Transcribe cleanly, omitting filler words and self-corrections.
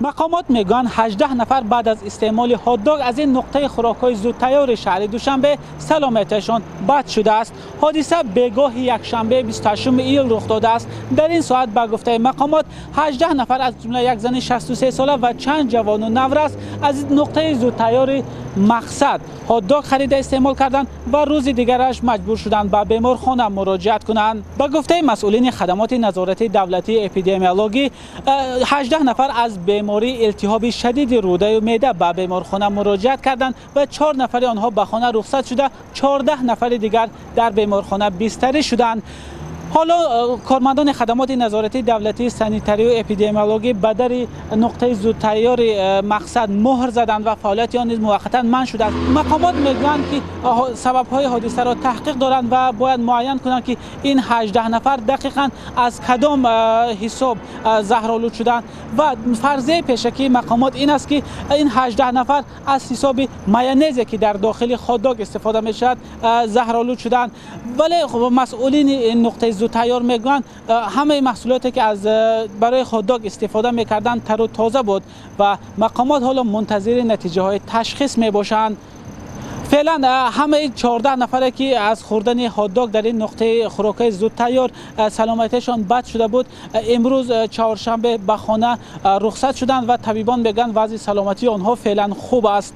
Мақомот мегӯянд, 18 нафар баъд аз истеъмоли ҳот-дог аз ин нуқтаи хӯрокҳои зудтайёри шаҳри Душанбе саломатиашон бад шудааст. Ҳодиса бегоҳи якшанбе, 28 июл рух додааст. Дар ин соат, ба гуфтаи мақомот, 18 нафар, аз ҷумла як зани 63 сола ва чанд ҷавону наврас, аз нуқтаи зудтайёри «Мақсад» ҳот-дог харида истеъмол карданд ва рӯзи дигараш маҷбур шуданд ба беморхона муроҷиат кунанд. Ба гуфтаи масъулини хадамоти назорати давлатии эпидемиологӣ, 18 нафар аз бемории илтиҳоби шадиди рӯдаю меъда ба беморхона муроҷиат карданд ва чор нафари онҳо ба хона рухсат шуда, 14 нафари дигар дар беморхона бистарӣ шуданд. Ҳоло кормандони хадамоти назоратии давлатии санитарию эпидемиологӣ ба дари нуқтаи зудтайёри «Мақсад» муҳр заданд ва фаъолияти он низ муваққатан манъ шудааст. Мақомот мегӯянд, ки сабабҳои ҳодисаро таҳқиқ доранд ва бояд муайян кунанд, ки ин 18 нафар дақиқан аз кадом ҳисоб заҳролуд шуданд. Ва фарзияи пешакии мақомот ин аст, ки ин 18 нафар аз ҳисоби майонезе, ки дар дохили хот-дог истифода мешавад, заҳролуд шуданд. Вале масъулини ин нуқтаи зудтайёр мегӯянд, ҳамаи маҳсулоте, ки аз барои хот-дог истифода мекарданд, тару тоза буд ва мақомот ҳоло мунтазири натиҷаҳои ташхис мебошанд. Феълан ҳамаи 14 нафаре, ки аз хӯрдани хот-дог дар ин нуқтаи хӯрокҳои зудтайёр саломатиашон бад шуда буд, имрӯз чоршанбе ба хона рухсат шуданд ва табибон мегӯянд, вазъи саломатии онҳо феълан хуб аст.